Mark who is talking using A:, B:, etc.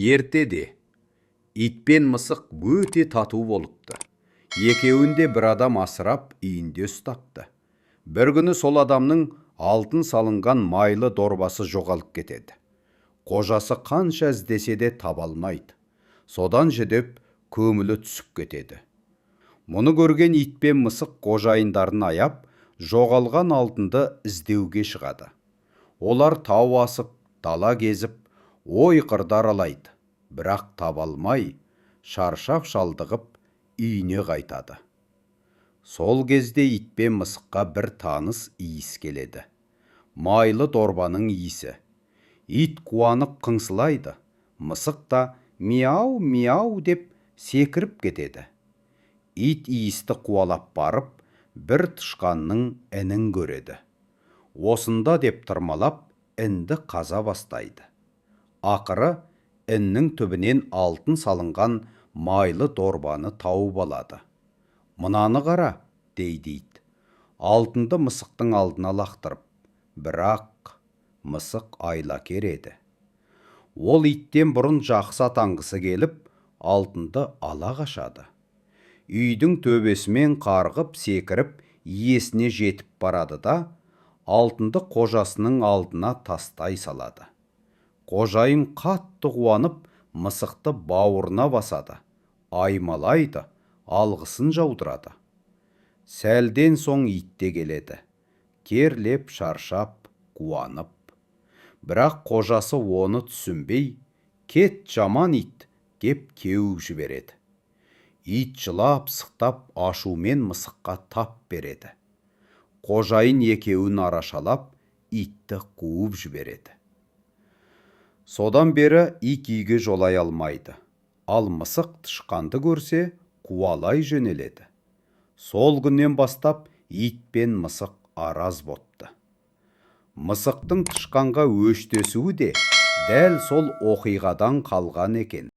A: Ертеде ит пен мысық өте тату болыпты. Екеуін де бір адам асырап, үйінде ұстапты. Бір күні сол адамның алтын салынған майлы дорбасы жоғалып кетеді. Қожасы қанша іздесе де таба алмайды. Содан жүдеп, көңілі түсіп кетеді. Мұны көрген ит пен мысық қожайындарын аяп, жоғалған алтынды іздеуге шығады. Олар тау асып, дала кезіп, ой қырды аралайды, бірақ таба алмай, шаршап шалдығып, үйіне қайтады. Сол кезде ит пен мысыққа бір таныс иіс келеді. Майлы дорбаның иісі. Ит қуанып қыңсылайды, мысық та «миау, миау» деп секіріп кетеді. Ит иісті қуалап барып, бір тышқанның інін көреді. Осында деп тырмалап, інді қаза бастайды. Ақыры іннің түбінен алтын салынған майлы дорбаны тауып алады. «Мынаны қара», – дейді ит, алтынды мысықтың алдына лақтырып. Бірақ мысық айлакер еді. Ол иттен бұрын жақсы атанғысы келіп, алтынды ала қашады. Үйдің төбесімен қарғып секіріп, иесіне жетіп барады да, алтынды қожасының алдына тастай салады. Қожайын қатты қуанып, мысықты бауырына басады, аймалайды, алғысын жаудырады. Сәлден соң ит те келеді, терлеп, шаршап, қуанып. Бірақ қожасы оны түсінбей, «Кет, жаман ит!» деп теуіп жібереді. Ит жылап сықтап, ашумен мысыққа тап береді. Қожайын екеуін арашалап, итті қуып жібереді. Содан бері ит үйге жолай алмайды, ал мысық тышқанды көрсе, қуалай жөнеледі. Сол күннен бастап ит пен мысық араз бопты. Мысықтың тышқанға өштесуі де дәл сол оқиғадан қалған екен.